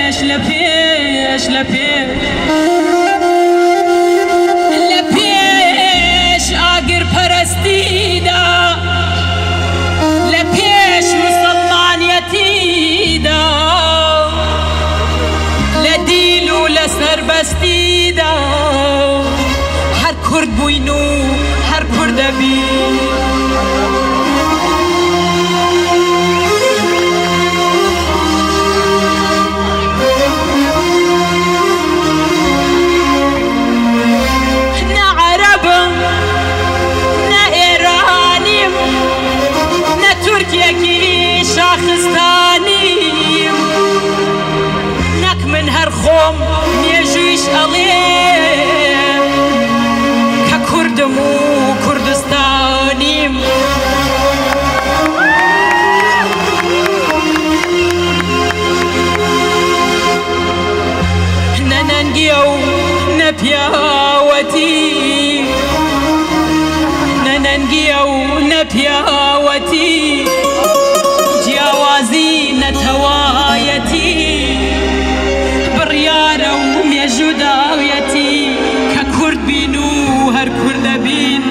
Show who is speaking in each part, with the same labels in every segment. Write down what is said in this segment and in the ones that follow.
Speaker 1: پێش لە پێش لە پێش لە پێش ئاگر پەرستیدا لە پێش مسلمانەتیدا لە دیل و لە سەربەستیدا هەر کورد بووین و هەر کوردە بین. نە عەرەبم نە ئێرانیم نە تورکێکی شاخستانیم، نەک من هەر خۆم مێژوویش ئەڵێم کە کوردم و کوردستانیم. نە نەنگیە و نە پیاوەتی، نە نەنگیە و نە پیاوەتی، جیاوازی نەتەوایەتی بڕیارە و مێژوو داویەتی کە کورد بین و هەر کوردە بین.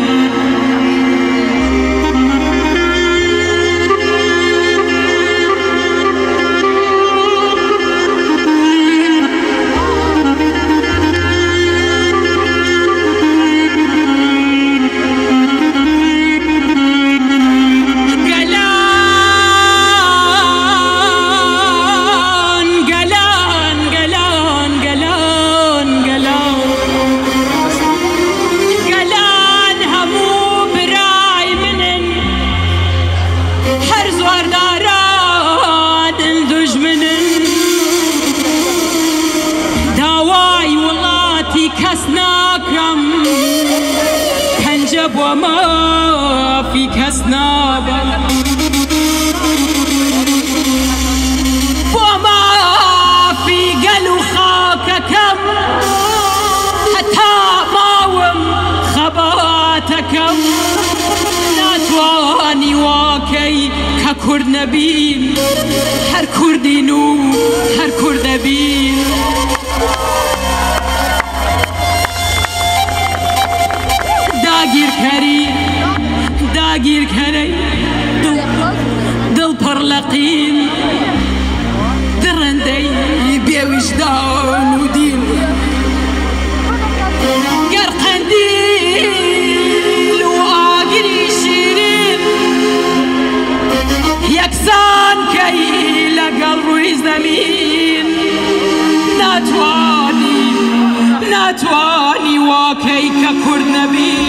Speaker 1: گەلان گەلان گەلان گەلان گەلان گەلان هەموو برای منن، هەر زۆردارانن دوژمنن. داوای وڵاتی کەس ناکەم، پەنجە بۆ مافی کەس نابەم، بۆ مافی گەل و خاکەکەم هەتا ماوم خەباتەکەم. ناتوانی واکەی کە کورد نەبین، هەر کوردین و هەر کوردە بین. داگیرکەری داگیرکەرەی دڵ دڵ پڕ لە قین، دڕندەی بێویژدان و دین، گەر قەندیل و ئاگری شیرین یەکسان کەی لەگەڵ ڕووی زەمین، ناتوانی ناتوانی واکەی کە کورد نەبین.